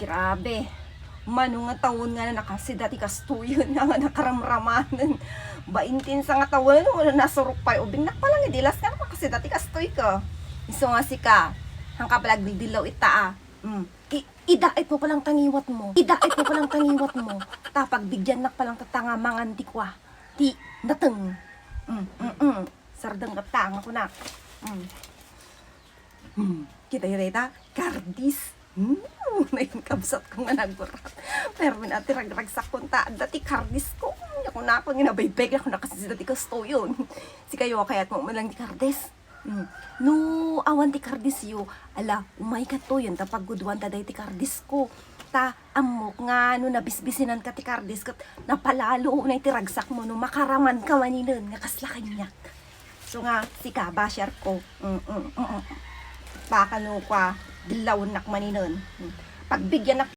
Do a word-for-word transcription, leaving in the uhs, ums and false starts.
Grabe. Mano nga tawen nga nakasida ti kastoyen nga, nga nakaramramanen. Baintinsa nga tawen, wala nasurok pay. Ubingnak pa lang idi las nga nakasida ti kastoy ka. Isu nga sika, hangka pala agdildillaw ita, a. Mm. I-, idaet mo palang tangiwat mo. Idaet mo palang tangiwat mo. Ta pagbigyannak palang tatta nga mangan ti kua. Ti nateng. Mm, mm, mm. Sardeng ket ta nga kunak. Mm. Hmm, kita yo dayta, kardis. Hmm, nayon kabsat ko nga nagburat. Pero min ati ragragsak ko ta, adda ti kardis ko. Nya ko na ako, nginabaybay ako nakasisida ti kastoyen. Sikayo, kayat mo man lang ti kardis. Hmm. No, awan ti kardis yo, ala, umay kato yun, ta pagguduan ta day ti kardis ko. Ta, ammok nga, no nabisbisinan ka ti kardis, kat napalalo, unay ti ragsak mo, no makaraman ka maninen, nga kasla kaniak. So nga, sika, basher ko. Mm, mm, mm, mm. Baka no kwa, dillawennak maninen. Mm. Pagbigyanak